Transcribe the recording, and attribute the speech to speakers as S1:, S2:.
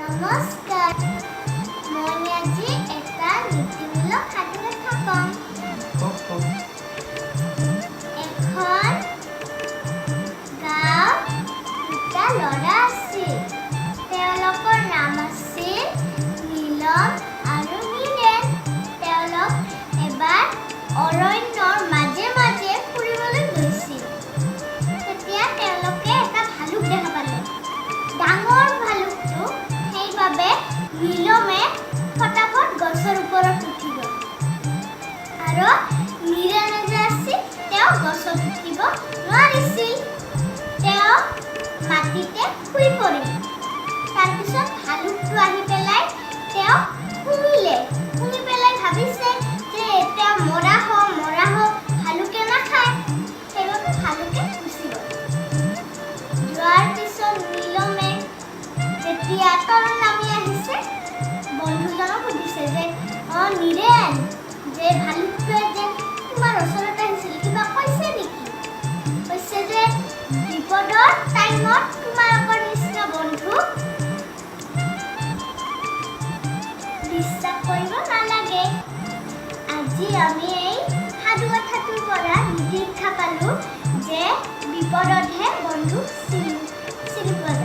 S1: নমস্কাৰ, মই আজি এটা নীতিমূলক সাধুকথা ক'ম।
S2: কওক কওক।
S1: এখন গাঁৱত দুটা ল'ৰা আছিল। তেওঁলোকৰ নাম আছিল নীলম আৰু নীৰেন। তেওঁলোক এবাৰ অৰণ্যৰ মাজে মাজে ফুৰিবলৈ গৈছিল। তেতিয়া তেওঁলোকে এটা ভালুক দেখা পালে, ডাঙৰ ভালুকটো। সেইবাবে নীলমে ফটাফট গছৰ ওপৰত উঠি গ'ল আৰু নীৰেনে যে আছিল, তেওঁ গছত উঠিব নোৱাৰিছিল। তেওঁ মাটিতে শুই পৰিল। তাৰপিছত ভালুকটো আহি পেলাই তেওঁক শুঙিলে। শুঙি পেলাই ভাবিছে যে তেওঁ মৰা হ মৰা হ, ভালুকে নাখায়। সেইবাবে ভালুকে গুচি গ'ল। যোৱাৰ পিছত নীলমে যেতিয়া তলত নামি আহিছে, বন্ধুজনক সুধিছে যে, "অ নীৰেন, যে ভালুকটোৱে যে তোমাৰ ওচৰত আহিছিল, কিবা কৈছে নেকি?" কৈছে যে বিপদৰ টাইমত তোমালোকৰ নিচিনা বন্ধুক বিশ্বাস কৰিব নালাগে। আজি আমি এই সাধুকথাটোৰ পৰা নীতি শিক্ষা পালোঁ যে বিপদতহে বন্ধুক চিনি চিনি পোৱা যায়।